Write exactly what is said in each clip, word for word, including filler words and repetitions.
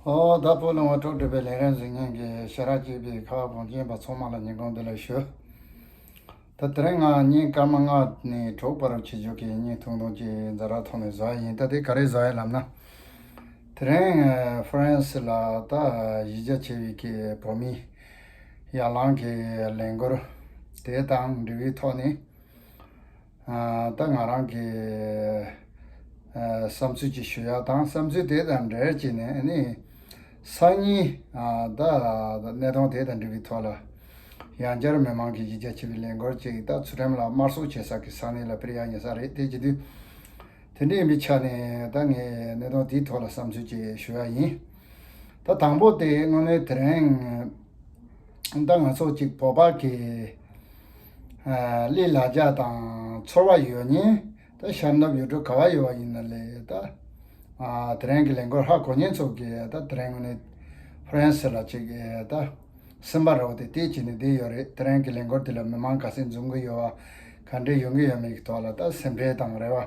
ཨོ། ད་བོད་ལུང་པ་དྲུག་སྒྲིལ་བའི་ལས་རིམ་གཟིགས་མཁན་གྱི་ཞལ་རག་བཅས་པའི་ཁ་བ་གངས་ཅན་པ་ཚང་མ་ལ་ཉིན་གུང་བདེ་ལེགས་ཞུ། ད་དེ་རིང་ང་ཉིན་སྐར་མ་ལྔ་ནས་དྲུག་བར་བྱེད་རྒྱུ་གི་བརྙན་ཐུང་ཐུང་ཅིག་ཛ་དྲག་ཐོག་ནས་བཟོ་ཡ་ཡིན། ད་དེ་ག་རེ་བཟོ་ཡ་ལབ་ན། དེ་རིང་ཨ་ཧྥ་རན་སི་ལ་ད་གཞི་རྒྱ་ཆེ་བའི་གི་བོད་མིའི་ཡར་ལངས་ཀྱི་ལས་འགུལ་དེ་དང་འབྲེལ་བའི་ཐོག་ནས། ཨ་ད་ང་རང་གི་ཨ་བསམ་ཚུལ་ཅིག་ཞུ་ཡ་དང་། བསམ་ཚུལ་དེ་དང་འབྲེལ་བྱས་ནས་ནི་སང་ཉིན་ཨ་ད་གནད་དོན་དེ་དང་འབྲེལ་བའི་ཐོག་ལ་ཡང་བསྐྱར་མི་མང་གི་གཞི་རྒྱ་ཆེ་བའི་ལས་འགུལ་ཅིག་ད་ཚུལ་ཁྲིམས་ལགས་དམར་གསོད་བྱེད་ས་གི་ས་གནས་ལ་ཕེབས་ཡ་ཡིན་ས་རེད། དེ་བྱེད་དུས་དེ་འདྲ་ཡིན་པའི་ཆ་ནས་ད་ངས་གནད་དོན་དེའི་ཐོག་ལ་བསམ་ཚུལ་ཅིག་ཞུ་ཡ་ཡིན། ད་དང་པོ་དེ་དངོས་གནས་དེ་རིང་ད་ང་ཚོ་ཅིག་བོད་པ་གི་ཨ་གླུ་ལ་རྒྱ་དང་ཚོར་བ་ཡོད་མཁན། ད་ཤར་ནུབ་ཡུལ་གྲུ་ག་བ་ཡོད་པ་ཡིན་ན་ལས་ད་ཨ་དེ་རིང་གི་ལས་འགུལ་ཧ་གོ་མཁན་ཚོ་གིས་ད་དེ་རིང་ནས་ཧྥ་རན་སི་ལ་ཅིག་ད་སེམས་པ་རོགས་དེ་དེ་བྱས་ནས་བསྡད་ཡོད་རེད། དེ་རིང་གི་ལས་འགུལ་དེ་ལ་མི་མང་ག་ཚད་འཛོམས་གི་ཡོད་པ། ག་འདྲས་ཡོང་གི་ཡོད་མེད་ཀྱི་ཐོག་ལ་ད་སེམས་ཁྲལ་དང་རེ་བ་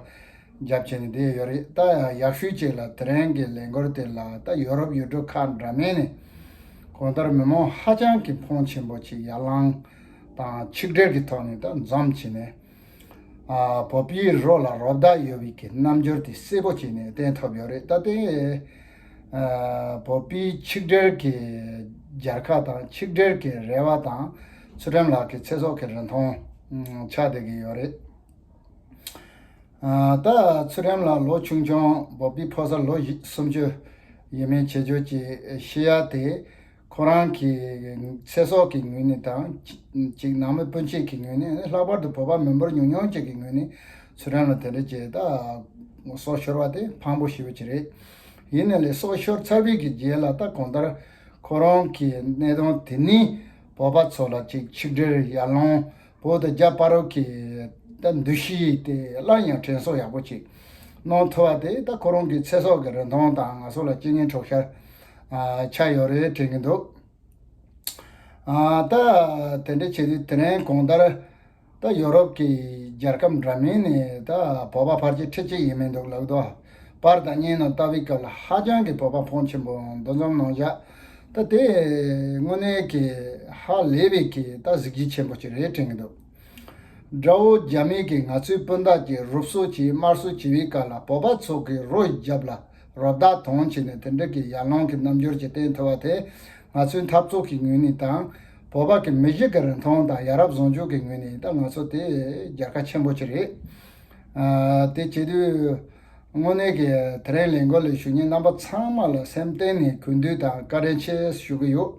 རྒྱབ་བྱས་ནས་བསྡད་ཡོད་རེད། ད་ཡག་ཤོས་ཅིག་ལ་དེ་རིང་གི་ལས་འགུལ་དེ་ལ་ད་ཡོ་རོབ་ཡུལ་གྲུ་ཁག་འདྲ་མིན་ནས་གང་ལྟར་མི་མང་ཧ་ཅང་གི་ཕོན་ཆེན་པོ་ཅིག་ཡར་ལངས་དང་ཆིག་སྒྲིལ་གྱི་ཐོག་ནས་ད་འཛོམས་བྱས་ནས། ཨ་བོད་པའི་རོགས་ལ་རོགས་ཟླ་ཡོད་པའི་གི་རྣམ་འགྱུར་དེ་གསལ་པོ་བྱས་ནས་བསྟན་ཐུབ་ཡོད་རེད། ད་དེ་ཨ་བོད་པའི་ཆིག་སྒྲིལ་གྱི་རྒྱལ་ཁ་དང་ཆིག་སྒྲིལ་གྱི་རེ་བ་དང་ཚུལ་ཁྲིམས་ལགས་ཀྱི་ཚེ་སྲོག་གི་རིན་ཐང་ཆགས་བསྡད་ཀྱི་ཡོད་རེད། ཨ་ད་ཚུལ་ཁྲིམས་ལགས་ལོ་ཆུང་ཆུང་བོད་པའི་ཕོ་གསར་ལོ་བཞི་སུམ་ཅུ་ཡས་མས་བྱེད་རྒྱུ་ཅིག་ཤི་ཡ་དེ། ཁོ་རང་གི་ཚེ་སྲོག་གི་ངོས་ནས་དང་། གཅིག་ནང་མི་སྤུན་མཆེད་ཀྱི་ངོས་ནས། ལྷག་པར་དུ་བོད་པ་མི་འབོར་ཉུང་ཉུང་ཅིག་གི་ངོས་ནས་ཚུལ་ཁྲིམས་ལ་དེ་འདྲ་བྱས་ད་སྲོག་ཤོར་བ་དེ་ཕངས་པོ་ཞེ་པོ་ཅིག་རེད། ཡིན་ནའི་ལས་སྲོག་ཤོར་ཚར་བའི་གི་རྗེས་ལ་ད་གང་ལྟར་ཁོ་རང་གི་གནད་དོན་དེ་ནི་བོད་པ་ཚོ་ལ་ཅིག་ཆིག་སྒྲིལ་ཡར་ལངས། བོད་དང་རྒྱ་བར་གྱི་ད་འདུ་ཤེས་དེ་སླར་ཡང་དྲན་གསོ་ཡག་པོ་ཅིག་གནང་ཐུབ་པ་དེ་ད་ཁོ་རང་གི་ཚེ་སྲོག་གི་རིན་ཐང་དང་ང་ཚོ་ལ་རྐྱེན་ངན་གྲོགས་ཤར་ཨ་ཆགས་ཡོད་རེད་དྲན་གྱི་འདུག་ཨ་ད་དེ་འདྲ་བྱེད་དུས་དེ་རིང་གང་ལྟར་ད་ཡོ་རོབ་ཀྱི་རྒྱལ་ཁབ་འདྲ་མིན་ནས་ད་བོད་པ་ཕལ་ཆེར་ཁྲི་གཅིག་ཡས་མས་འདུག་ལབ་འདུག་པར་དང་བརྙན་རྣམས་ལྟ་བའི་སྐབས་ལ་ཧ་ཅང་གི་བོད་པ་ཕོན་ཆེན་པོ་འདུ་འཛོམས་གནང་བཞག་ད་དེ་དངོས་གནས་ཀྱི་ཧ་ལས་པའི་གི་ད་གཟི་བརྗིད་ཆེན་པོ་ཅིག་རེད་དྲན་གྱི་འདུག་དགྲ་བོ་རྒྱ་མི་གིས་ང་ཚོའི་སྤུན་ཟླ་གཅིག་རུབ་གསོད་བྱས་དམར་གསོད་བྱས་པའི་སྐབས་ལ་བོད་པ་ཚོ་གི་རོ་རྒྱབ་ལ་རོ་བདག་དོན་བྱས་ནས་དེ་འདྲ་གི་ཡར་ལངས་ཀྱི་རྣམ་འགྱུར་ཅིག་བསྟན་ཐུབ་པ་དེ་ང་ཚོའི་འཐབ་རྩོད་ཀྱི་ངོས་ནས་དང་། བོད་པ་གི་མི་གཤིས་ཀྱི་རིན་ཐང་དང་ཡ་རབས་བཟང་སྤྱོད་ཀྱི་ངོས་ནས་ད་ང་ཚོ་དེ་རྒྱལ་ཁ་ཆེན་པོ་ཅིག་རེད། ཨ་དེ་བྱེད་དུས་དངོས་གནས་ཀྱི་དེ་རིང་ལས་འགུལ་ལ་ཞུགས་མཁན་རྣམ་པ་ཚང་མ་ལ་སེམས་གཏིང་ནས་གུས་འདུད་དང་བཀའ་དྲིན་ཆེ་ཞུ་གི་ཡོད།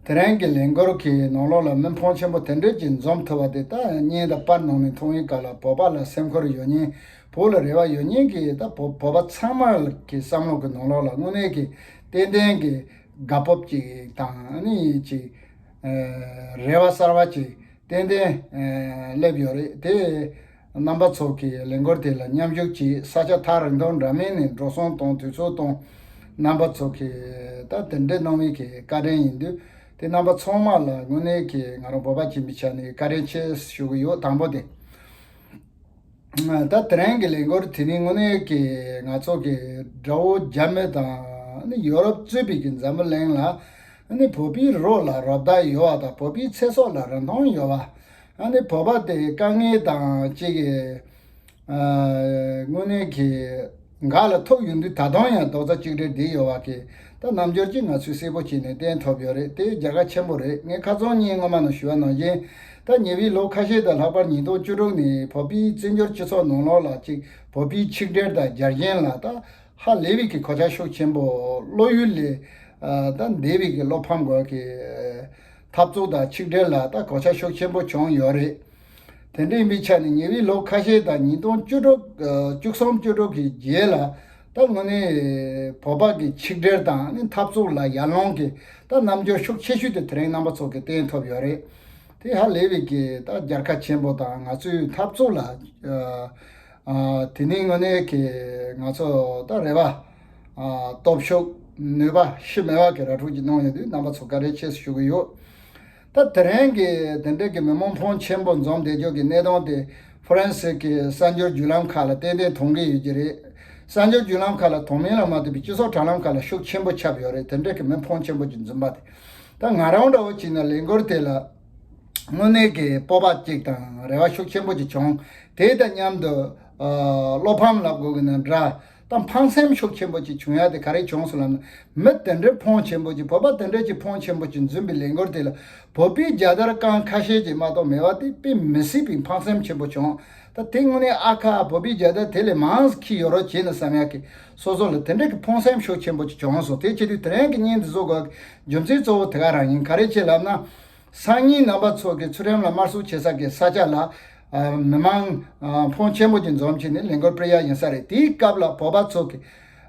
དེ་རིང་གི་ལས་འགུལ་གྱི་ནང་ལོགས་ལ་མི་ཕོན་ཆེན་པོ་དེ་འདྲས་ཀྱིས་འཛོམས་ཐུབ་པ་དེ་ད་བརྙན་དང་པར་ནང་ནས་མཐོང་བའི་སྐབས་ལ་བོད་པ་ལ་སེམས་ཁུར་ཡོད་མཁན། བོད་ལ་རེ་བ་ཡོད་མཁན་གྱི་ད་བོད་བོད་པ་ཚང་མ་གི་བསམ་བློ་གི་ནང་ལོགས་ལ་དངོས་གནས་ཀྱི་ཏན་ཏན་གྱི་དགའ་སྤོབས་ཅིག་དང་ནི་ཅིག་ཨ་རེ་བ་གསར་བ་ཅིག་ཏན་ཏན་ཨ་སླེབས་ཡོད་རེད་དེ། རྣམ་པ་ཚོ་གིས་ལས་འགུལ་དེ་ལ་མཉམ་ཞུགས་ཀྱིས་ས་ཆ་ཐག་རིང་ཐུང་འདྲ་མིན་ནས་འགྲོ་སོང་བཏང་དུས་ཚོད་བཏང་། རྣམ་པ་ཚོ་གིས་ད་དེ་འདྲའི་གནང་བའི་གི་བཀའ་དྲིན་ཡིན་དུས་དེ་རྣམ་པ་ཚང་མ་ལ་དངོས་གནས་ཀྱི་ང་རང་བོད་པ་ཡིན་པའི་ཆ་ནས་བཀའ་དྲིན་ཆེ་ཞུ་གི་ཡོད། དང་པོ་དེ། ད་དེ་རིང་གི་ལས་འགུལ་དེ་ནི་དངོས་གནས་ཀྱི་ང་ཚོ་གི་དགྲ་བོ་རྒྱ་མི་དང་ནི་ཡོ་རོབ་གཙོས་པའི་གི་འཛམ་བུ་གླིང་ལ་ནི་བོད་པའི་རོགས་ལ་རོགས་ཟླ་ཡོད་པ་དང་བོད་པའི་ཚེ་སྲོག་ལ་རིན་ཐང་ཡོད་པ། ཨ་ནི་བོད་པ་དེ་དཀའ་ངལ་དང་གཅིག་གི་ཨ་དངོས་གནས་ཀྱི་འགག་ལ་ཐུག་ཡོང་དུས་ད་དུང་ཡང་རྡོག་རྩ་གཅིག་སྒྲིལ་བསྡད་ཡོད་པ་གི་ད་རྣམ་འགྱུར་གཅིག་ང་ཚོས་གསལ་པོ་བྱས་ནས་བསྟན་ཐུབ་ཡོད་རེད། དེ་རྒྱལ་ཁ་ཆེན་པོ་རེད། ངས་ཁ་སང་ཉིན་སྔོན་མ་ནང་ཞུ་བ་ནང་བཞིན་ད་ཉེ་བའི་ལོ་ཁ་ཤས་དང་ལྷག་པར་ཉིས་སྟོང་བཅུ་དྲུག་ནས་བོད་པའི་བཙན་བྱོལ་སྤྱི་ཚོགས་ནང་ལོགས་ལ་གཅིག་བོད་པའི་ཆིག་སྒྲིལ་དང་རྒྱལ་ཞེན་ལ་ད་ཧ་ལས་པའི་གི་གོད་ཆག་ཤུགས་ཆེན་པོ་བློ་ཡུལ་ལས་ཨ་ད་འདས་པའི་གི་བློ་ཕམ་དགོས་ཀྱི་འཐབ་རྩོད་དང་ཆིག་སྒྲིལ་ལ་ད་གོད་ཆག་ཤུགས་ཆེན་པོ་བྱུང་ཡོད་རེད། དེ་འདྲ་ཡིན་པའི་ཆ་ནས་ཉེ་བའི་ལོ་ཁ་ཤས་དང་ཉིས་སྟོང་བཅུ་དྲུག་ཨ་བཅུ་གསུམ་བཅུ་དྲུག་གི་རྗེས་ལ་ད་དངོས་གནས་བོད་པ་གི་ཆིག་སྒྲིལ་དང་ནི་འཐབ་རྩོད་ལ་ཡར་ལངས་ཀྱི་ད་རྣམ་འགྱུར་ཤུགས་ཆེ་ཤོས་དེ་དེ་རིང་རྣམ་པ་ཚོ་གིས་བསྟན་ཐུབ་ཡོད་རེད། དེ་ཧ་ལས་པའི་གི་ད་རྒྱལ་ཁ་ཆེན་པོ་དང་ང་ཚོའི་འཐབ་རྩོད་ལ་ཨ་ཨ་དེ་ནི་དངོས་གནས་ཀྱི་ང་ཚོ་ད་རེ་བ་ཨ་སྟོབས་ཤུགས་ནུས་པ་གཞི་མེད་པ་གི་ར་འཕྲོད་ཅིག་གནང་ཡོད་དུས་རྣམ་པ་ཚོ་བཀའ་དྲིན་ཆེ་ཞུ་གི་ཡོད། ད་དེ་རིང་གི་དེ་འདྲའི་གི་མི་མང་ཕོན་ཆེན་པོ་འཛོམས་བསྡད་རྒྱུ་གི་གནད་དོན་དེ་ཧྥ་རན་སི་གི་གསར་འགྱུར་བརྒྱུད་ལམ་ཁག་ལ་ཏན་ཏན་མཐོང་གི་ཡོད་ཀྱི་རེད། གསར་འགྱུར་བརྒྱུད་ལམ་ཁག་ལ་དོན་མེད་ལ་མ་ལྟོས་པའི་སྤྱི་ཚོགས་དྲ་ལམ་ཁག་ལ་ཤུགས་ཆེན་པོ་ཁྱབ་ཡོད་རེད། དེ་འདྲ་གི་མི་ཕོན་ཆེན་པོ་ཅིག་འཛོམས་པ་དེ། ད་ང་རང་འདྲ་བོ་བྱས་ན་ལས་འགུལ་དེ་ལ་དངོས་གནས་ཀྱི་སྤོབས་པ་ཅིག་དང་རེ་བ་ཤུགས་ཆེན་པོ་ཅིག་བྱུང་། དེ་དང་མཉམ་དུ་ཨ་བློ་ཕམ་ལབ་དགོས་ཀྱི་ན་འདྲ། ད་ཕངས་སེམས་ཤུགས་ཆེན་པོ་ཅིག་བྱུང་ཡ་དེ་ག་རེ་བྱུང་སོང་ལབ་ན། མི་དེ་འདྲའི་ཕོན་ཆེན་པོ་ཅིག་བོད་པ་དེ་འདྲ་ཅིག་ཕོན་ཆེན་པོ་ཅིག་འཛོམས་པའི་ལས་འགུལ་དེ་ལ་བོད་པའི་རྒྱལ་དར་རྐང་ཁ་ཤས་ཅིག་མ་གཏོགས་མེད་པ་དེ་དཔེ་མི་སྲིད་པའི་ཕངས་སེམས་ཆེན་པོ་བྱུང་། ད་དེ་དངོས་གནས་ཨ་ཁ་བོད་པའི་རྒྱལ་དར་དེ་ལས་མང་ཙམ་འཁྱེར་ཡོད་རོགས་བྱས་ན་བསམ་ཡག་གི་སོ་སོ་ལ་དེ་འདྲ་གི་ཕངས་སེམས་ཤུགས་ཆེན་པོ་ཅིག་བྱུང་སོང་། དེ་བྱེད་དུས་དེ་རིང་གི་བརྙན་འདི་བཟོ་དགོས་རྒྱུ་མཚན་གཙོ་བོ་དེ་ག་རང་ཡིན། ག་རེ་བྱས་ལབ་ན། སང་ཉིན་རྣམ་པ་ཚོ་གི་ཚུལ་ཁྲིམས་ལ་དམར་གསོད་བྱེད་ས་གི་ས་ཆ་ལ་ཨ་མི་མང་ཨ་ཕོན་ཆེན་པོ་ཅིག་འཛོམས་བྱས་ནས་ལས་འགུལ་སྤེལ་ཡ་ཡིན་ས་རེད། དེའི་སྐབས་ལ་བོད་པ་ཚོ་གི་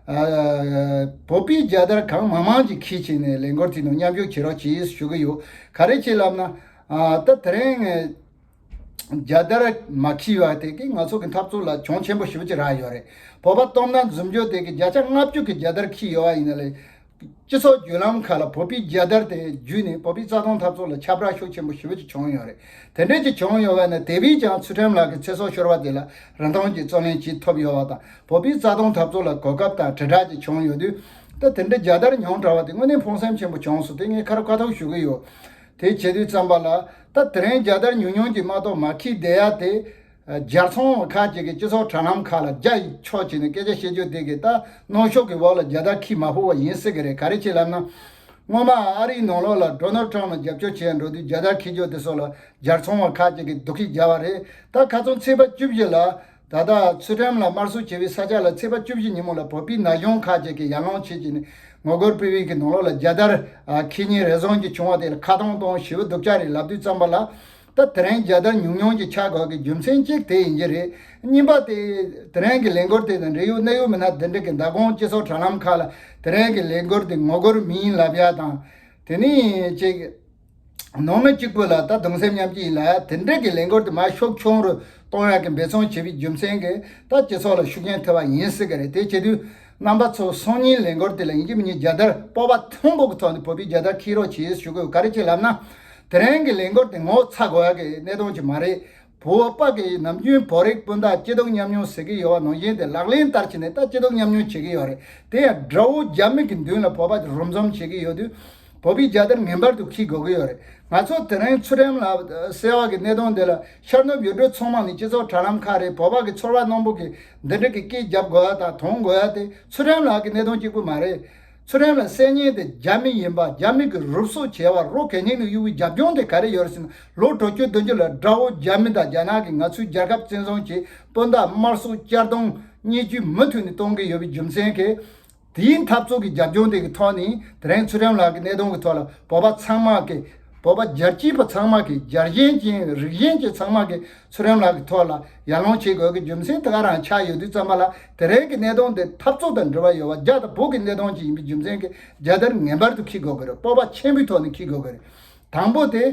ཨ་བོད་པའི་རྒྱལ་དར་གང་མང་མང་ཅིག་འཁྱེར་བྱས་ནས་ལས་འགུལ་དེ་ནང་མཉམ་ཞུགས་བྱེད་རོགས་གྱིས་ཞུ་གི་ཡོད། ག་རེ་བྱས་ལབ་ན། ཨ་ད་དེ་རིང་རྒྱལ་དར་མ་འཁྱེར་བ་དེ་གིས་ང་ཚོ་གི་འཐབ་རྩོད་ལ་གྱོང་ཆེན་པོ་ཞེ་པོ་ཅིག་རག་ཡོད་རེད། བོད་པ་སྟོབས་ན་འཛོམས་འཇུག་དེ་གིས་བརྒྱ་ཆ་ལྔ་བཅུ་གི་རྒྱལ་དར་འཁྱེར་ཡོད་པ་ཡིན་ན་ལས། སྤྱི་ཚོགས་བརྒྱུད་ལམ་ཁག་ལ་བོད་པའི་རྒྱལ་དར་དེ་བརྒྱུད་ནས་བོད་པའི་རྩ་དོན་འཐབ་རྩོད་ལ་ཁྱབ་བསྒྲགས་ཤུགས་ཆེན་པོ་ཞེ་པོ་ཅིག་བྱུང་ཡོད་རེད། དེ་འདྲས་ཅིག་བྱུང་ཡོད་པ་ན་དེ་བས་ཀྱང་ཚུལ་ཁྲིམས་ལགས་ཀྱི་ཚེ་སྲོག་ཤོར་བ་དེ་ལ་རིན་ཐང་གི་རྩོད་ལེན་བྱེད་ཐུབ་ཡོད་པ་དང་། བོད་པའི་རྩ་དོན་འཐབ་རྩོད་ལ་གོ་སྐབས་དང་དྲིལ་བསྒྲགས་ཅིག་བྱུང་ཡོད་དུས། ད་དེ་འདྲའི་རྒྱལ་དར་ཉུང་དྲགས་པ་དེ་དངོས་གནས་ཕངས་སེམས་ཆེན་པོ་བྱུང་སོང་། དེ་ངས་ཁ་རོག་ཁ་ཐུག་ཞུ་གི་ཡོད། དེ་བྱེད་དུས་ཙམ་པ་ལ་ད་དེ་རིང་རྒྱལ་དར་ཉུང་ཉུང་ཅིག་མ་གཏོགས་མ་འཁྱེར་བསྡད་ཡ་དེ། སྦྱར་ཚོང་བ་ཁག་ཅིག་གིས་སྤྱི་ཚོགས་དྲ་ལམ་ཁག་ལ་རྒྱ་ཡིས་ཕྱོགས་བྱས་ནས་སྐད་ཆ་བཤད་རྒྱུ་དེ་གིས་ད་གནོན་ཤུགས་ཀྱི་འོག་ལ་རྒྱལ་དར་འཁྱེར་མ་ཕོད་པ་ཡིན་སྲིད་ཀྱི་རེད། ག་རེ་བྱས་ལབ་ན། སྔོན་མ་ཨ་རིའི་ནང་ལོགས་ལ་ཌོ་ནལ་ཊམ་ལ་རྒྱབ་སྐྱོར་བྱས་འགྲོ་དུས་རྒྱལ་དར་འཁྱེར་རྒྱུ་དེ་སོགས་ལ་སྦྱར་ཚོང་བ་ཁག་ཅིག་གིས་སྡུག་སྐད་རྒྱབ་པ་རེད། ད་ཁ་སང་ཚེས་པ་བཅུ་བཞི་ལ་ད་ལྟ་ཚུལ་ཁྲིམས་ལ་དམར་གསོད་བྱས་པའི་ས་ཆ་ལ་ཚེས་པ་བཅུ་བཞི་ཉིན་མོ་ལ་བོད་པའི་ན་གཞོན་ཁག་ཅིག་གིས་ཡར་ལངས་བྱས་བྱས་ནས་ངོ་རྒོལ་སྤེལ་བའི་གི་ནང་ལོགས་ལ་རྒྱལ་དར་འཁྱེར་མཁན་རེ་ཟུང་ཅིག་བྱུང་བ་དེ་ལ་ཁ་གཏོང་གཏོང་ཞེ་པོ་སྡུག་ཅག་རེད་ལབ་དུས་ཙམ་པ་ལ། ད་དེ་རིང་རྒྱལ་དར་ཉུང་ཉུང་ཅིག་ཆགས་དགོས་ཀྱི་རྒྱུ་མཚན་གཅིག་དེ་ཡིན་གྱི་རེད། གཉིས་པ་དེ་དེ་རིང་གི་ལས་འགུལ་དེ་དང་འབྲེལ་ཡོད་གནད་ཡོད་མི་སྣ་དེ་འདྲ་གི་མདང་དགོང་སྤྱི་ཚོགས་དྲ་ལམ་ཁག་ལ་དེ་རིང་གི་ལས་འགུལ་དེ་ངོ་རྒོལ་མིན་ལབ་ཡ་དང་། དེ་ནས་ཅིག་ནང་མི་གཅིག་པུ་ལ་ད་གདུང་སེམས་མཉམ་སྐྱེད་ཡིན་ལབ་ཡ་དེ་འདྲ་གི་ལས་འགུལ་དེ་མར་ཤུགས་ཆུང་རུ་གཏོང་ཡ་གི་འབད་བརྩོན་བྱེད་པའི་རྒྱུ་མཚན་གྱིས་ད་སྤྱི་ཚོགས་ལ་ཤུགས་རྐྱེན་ཐེབས་པ་ཡིན་སྲིད་ཀྱི་རེད། དེ་བྱེད་དུས། རྣམ་པ་ཚོ་སང་ཉིན་ལས་འགུལ་དེ་ལ་ཡིན་གཅིག་མིན་གཉིས་རྒྱལ་དར་སྤོབས་པ་མཐོན་པོ་གི་ཐོག་ནས་བོད་པའི་རྒྱལ་དར་འཁྱེར་རོགས་བྱེད་ཞུ་དགོས། ག་རེ་བྱེད་ལབ་ན། དེ་རིང་གི་ལས་འགུལ་དེ་ངོ་ཚ་དགོས་ཡ་གི་གནད་དོན་ཅིག་མ་རེད། བོད་པ་གི་ནམ་རྒྱུན་བོད་རིགས་སྤུན་ཟླ་སྐྱིད་སྡུག་མཉམ་མྱོང་ཟེར་གི་ཡོད་པ་ནང་བཞིན་དེ་ལག་ལེན་བསྟར་བྱས་ནས་ད་སྐྱིད་སྡུག་མཉམ་མྱོང་བྱེད་གི་ཡོད་རེད། དེ་ཡང་དགྲ་བོ་རྒྱ་མི་གི་མདུན་ལ་བོད་པ་དེ་རུབ་འཛོམས་བྱེད་གི་ཡོད་དུས། བོད་པའི་རྒྱལ་དར་ངེས་པར་དུ་འཁྱེར་དགོས་ཀྱི་ཡོད་རེད། ང་ཚོ་དེ་རིང་ཚུལ་ཁྲིམས་ལ་གསལ་བ་གི་གནད་དོན་འདི་ལ་ཤར་ནུབ་ཡུལ་གྲུ་ཚང་མ་ནས་སྤྱི་ཚོགས་དྲ་ལམ་ཁག་རེད། བོད་པ་གི་ཚོར་བ་རྣོན་པོ་གི་འདི་འདྲ་གི་སྐད་རྒྱབ་དགོས་ཡ་དང་མཐོང་དགོས་ཡ་དེ་ཚུལ་ཁྲིམས་ལགས་ཀྱི་གནད་དོན་གཅིག་པུ་མ་རེད། ཚུལ་ཁྲིམས་ལགས་གསལ་རྙེད་དེ་རྒྱ་མི་ཡིན་པ། རྒྱ་མི་གི་རུབ་གསོག་བྱས་པ་རོ་གད་སྙིགས་ནང་གཡུག་པའི་རྒྱབ་ལྗོངས་དེ་ག་རེ་ཡོད་རེད་ཟེར་ན། ལོ་དྲུག་ཅུ་བདུན་ཅུ་ལ་དགྲ་བོ་རྒྱ་མི་དང་རྒྱ་ནག་གིས་ང་ཚོའི་རྒྱལ་ཁབ་བཙན་བཟུང་བྱས། སྤུན་ཟླ་དམར་གསོད་བཅར་གདུང་བརྙས་བཅོས་མུ་མཐུད་ནས་གཏོང་གི་ཡོད་པའི་རྒྱུ་མཚན་གྱིས། དེའི་འཐབ་རྩོད་ཀྱི་རྒྱབ་ལྗོངས་དེ་གི་ཐོག་ནས་དེ་རིང་ཚུལ་ཁྲིམས་ལགས་ཀྱི་གནད་དོན་གྱི་ཐོག་ལ་བོད་པ་ཚང་མ་གི་བོད་པ་རྒྱལ་གཅེས་པ་ཚང་མ་གི་རྒྱལ་ཞེན་ཅན་རིགས་ཞེན་ཅན་ཚང་མ་གི་ཚུལ་ཁྲིམས་ལགས་ཀྱི་ཐོག་ལ་ཡར་ལངས་བྱེད་དགོས་ཀྱི་རྒྱུ་མཚན་དེ་ག་རང་ཆགས་ཡོད་དུས་ཙམ་པ་ལ། དེ་རིང་གི་གནད་དོན་དེ་འཐབ་རྩོད་དང་འབྲེལ་བ་ཡོད་པ་རྒྱ་དང་བོད་ཀྱི་གནད་དོན་ཅིག་ཡིན་པའི་རྒྱུ་མཚན་གྱིས་རྒྱལ་དར་ངེས་པར་དུ་འཁྱེར་དགོས་ཀྱི་རེད། སྤོབས་པ་ཆེན་པོའི་ཐོག་ནས་འཁྱེར་དགོས་ཀྱི་རེད། དང་པོ་དེ།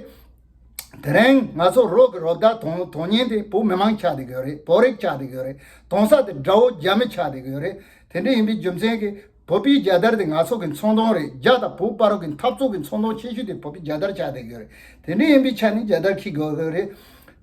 དེ་རིང་ང་ཚོ་རོགས་ཀྱི་རོགས་ཟླ་དོན་དོན་གཉེར་དེ་བོད་མི་མང་ཆགས་བསྡད་ཀྱི་ཡོད་རེད། བོད་རིགས་ཆགས་བསྡད་ཀྱི་ཡོད་རེད། གདོང་ས་དེ་དགྲ་བོ་རྒྱ་མི་ཆགས་བསྡད་ཀྱི་ཡོད་རེད། དེ་འདྲ་ཡིན་པའི་རྒྱུ་མཚན་གྱིས་བོད་པའི་རྒྱལ་དར་དེ་ང་ཚོ་གི་ཚོང་དོན་རེད། རྒྱ་དང་བོད་བར་གྱི་འཐབ་རྩོད་ཀྱི་ཚོང་དོན་ཆེ་ཤོས་དེ་བོད་པའི་རྒྱལ་དར་ཆགས་བསྡད་ཀྱི་ཡོད་རེད། དེ་འདྲ་ཡིན་པའི་ཆ་ནས་རྒྱལ་དར་འཁྱེར་དགོས་ཀྱི་རེད།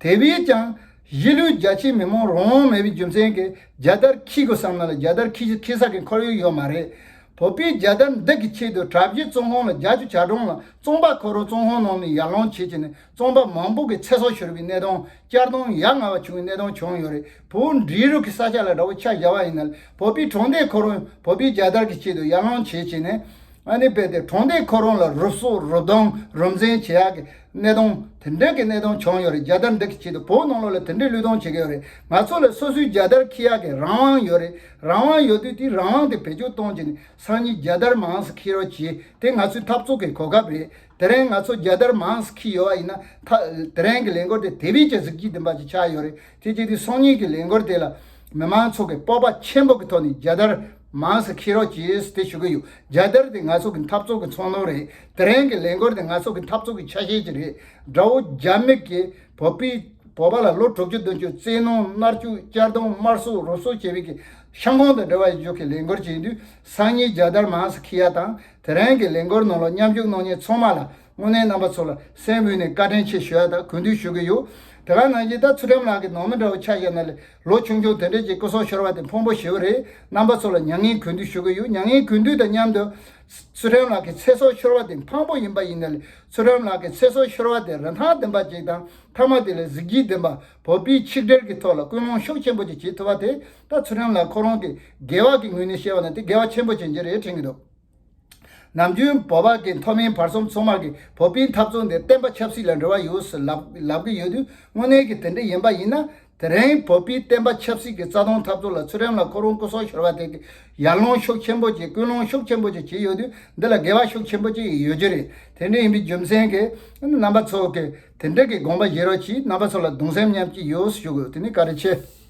དེ་བས་ཀྱང་གཞིས་ལུས་རྒྱ་ཆེའི་མི་མང་རང་དབང་མེད་པའི་རྒྱུ་མཚན་གྱིས་རྒྱལ་དར་འཁྱེར་དགོས་བསམ་ན་ལ་རྒྱལ་དར་འཁྱེར་འཁྱེར་ས་གི་ཁོར་ཡུག་ཡོད་མ་རེད། བོད་པའི་རྒྱལ་དར་འདི་གི་ཆེད་དུ་གྲྭ་བཞི་བཙོན་ཁང་ལ་རྒྱ་ཆུ་བྱ་གྲོང་ལ་བཙོན་པ་ཁོ་རང་བཙོན་ཁང་ནང་ནས་ཡར་ལངས་བྱེད་ཀྱི་ནས་བཙོན་པ་མང་པོ་གི་ཚེ་སྲོག་ཤོར་བའི་གནད་དོན་བསྐྱར་དོན་ཡ་ང་བ་བྱུང་བའི་གནད་དོན་བྱུང་ཡོད་རེད། བོད་འབྲི་རུ་གི་ས་ཆ་ལ་འདྲ་བོ་ཆ་བཞག་པ་ཡིན་ན། བོད་པའི་གྲོང་སྡེ་ཁོ་རང་བོད་པའི་རྒྱལ་དར་གྱི་ཆེད་དུ་ཡར་ལངས་བྱེད་ཀྱི་ནས་ཨ་ནི་དཔེ་དེ་གྲོང་སྡེ་ཁོ་རང་ལ་རུབ་གསོག་རུབ་གདུང་རུབ་འཛིང་བྱེད་ཡག་གི་གནད་དོན་དེ་འདྲ་གི་གནད་དོན་བྱུང་ཡོད་རེད། རྒྱལ་དར་འདི་གི་ཆེད་དུ་བོད་ནང་ལོགས་ལ་དེ་འདྲའི་བློས་གཏོང་བྱེད་ཀྱི་ཡོད་རེད། ང་ཚོ་ལ་སོ་སོའི་རྒྱལ་དར་འཁྱེར་ཡག་གི་རང་དབང་ཡོད་རེད། རང་དབང་ཡོད་དུས་དེའི་རང་དབང་དེ་བེད་སྤྱོད་གཏོང་བྱས་ནས། སང་ཉིན་རྒྱལ་དར་མང་ཙམ་འཁྱེར་རོགས་གྱིས། དེ་ང་ཚོའི་འཐབ་རྩོད་ཀྱི་གོ་སྐབས་རེད། དེ་རིང་ང་ཚོ་རྒྱལ་དར་མང་ཙམ་འཁྱེར་ཡོད་པ་ཡིན་ན་ད་དེ་རིང་གི་ལས་འགུལ་དེ་དེ་བས་ཀྱང་གཟི་བརྗིད་ལྡན་པ་ཞིག་ཆགས་ཡོད་རེད། དེ་བྱས་དུས་སང་ཉིན་གྱི་ལས་འགུལ་དེ་ལ་མི་མང་ཚོ་གིས་སྤོབས་པ་ཆེན་པོ་གི་ཐོག་ནས་རྒྱལ་དར་མང་ཙམ་འཁྱེར་རོགས་གྱིས་དེ་ཞུ་གི་ཡོད། རྒྱལ་དར་དེ་ང་ཚོ་གི་འཐབ་རྩོད་ཀྱི་ཚོགས་འདུ་རེད། དེ་རིང་གི་ལས་འགུལ་དེ་ང་ཚོ་གི་འཐབ་རྩོད་ཀྱི་ཆ་ཤས་ཅིག་རེད། དགྲ་བོ་རྒྱ་མི་གིས་བོད་པའི་བོད་པ་ལ་ལོ་དྲུག་ཅུ་བདུན་ཅུ་བཙན་གནོན་མནར་གཅོད་བསྐྱར་གཏོང་དམར་གསོད་རུབ་གསོད་བྱས་པའི་གི་ཤང་ཀང་དང་འབྲེལ་བ་ཡོད་རྒྱུ་གི་ལས་འགུལ་བྱེད་དུས་སང་ཉིན་རྒྱལ་དར་མང་ཙམ་འཁྱེར་ཡ་དང་དེ་རིང་གི་ལས་འགུལ་ནང་ལ་མཉམ་ཞུགས་གནང་མཁན་ཚང་མ་ལ་དངོས་གནས་རྣམ་པ་ཚོ་ལ་སེམས་ངོས་ནས་བཀའ་དྲིན་ཆེ་ཞུ་ཡ་དང་གུས་འདུད་ཞུ་གི་ཡོད། དེ་ག་ནང་བཞིན་ད་ཚུལ་ཁྲིམས་ལགས་ཀྱི་ནང་མི་འདྲ་བོ་ཆ་བཞག་ན་ལས་ལོ་ཆུང་ཆུང་དེ་འདྲས་ཀྱི་སྐུ་སྲོག་ཤོར་བ་དེ་ཕངས་པོ་ཞེ་པོ་རེད། རྣམ་པ་ཚོ་ལ་མྱ་ངན་གུས་འདུད་ཞུ་གི་ཡོད། མྱ་ངན་གུས་འདུད་དང་མཉམ་དུ་ཚུལ་ཁྲིམས་ལགས་ཀྱི་ཚེ་སྲོག་ཤོར་བ་དེ་ཕངས་པོ་ཡིན་པ་ཡིན་ན་ལས་ཚུལ་ཁྲིམས་ལགས་ཀྱི་ཚེ་སྲོག་ཤོར་བ་དེ་རིན་ཐང་ལྡན་པ་ཅིག་དང་མཐའ་མ་དེ་ལས་གཟི་བརྗིད་ལྡན་པ་བོད་པའི་ཆིག་སྒྲིལ་གྱི་ཐོག་ལ་སྐུལ་སློང་ཤུགས་ཆེན་པོ་ཅིག་བྱེད་ཐུབ་པ་དེ་ད་ཚུལ་ཁྲིམས་ལགས་ཁོ་རང་གི་དགེ་བ་གི་ངོས་ནས་བཤད་པ་ན་དེ་དགེ་བ་ཆེན་པོ་ཅན་ཅིག་རེད་དྲན་གྱི་འདུག་ནམ་རྒྱུན་བོད་པ་གི་མཐོ་དམན་བར་གསུམ་ཚང་མ་གི་བོད་པའི་འཐབ་རྩོད་འདི་བསྟན་པ་ཆབ་སྲིད་ལ་འབྲེལ་བ་ཡོད་ཟེར་ལབ་ལབ་གི་ཡོད་དུས་དངོས་གནས་ཀྱི་དེ་འདྲ་ཡིན་པ་ཡིན་ན་དེ་རིང་བོད་པའི་བསྟན་པ་ཆབ་སྲིད་ཀྱི་རྩ་དོན་འཐབ་རྩོད་ལ་ཚུལ་ཁྲིམས་ལགས་ཁོ་རང་སྐུ་སྲོག་ཤོར་བ་དེ་གི་ཡར་ལངས་ཤུགས་ཆེན་པོ་ཅིག་སྐུལ་སློང་ཤུགས་ཆེན་པོ་ཅིག་བྱས་ཡོད་དུས་འདི་ལ་དགེ་བ་ཤུགས་ཆེན་པོ་ཅིག་ཡོད་རྒྱུ་རེད། དེ་འདྲ་ཡིན་པའི་རྒྱུ་མཚན་གྱིས་རྣམ་པ་ཚོ་གི་དེ་འདྲ་གི་དགོངས་པ་བཞེས་རོགས་གྱིས། རྣམ་པ་ཚོ་ལ་གདུང་སེམས་མཉམ་སྐྱེད་ཡོད་ཞུ་དགོས། དེ་ནི་བཀའ་དྲིན་ཆེ།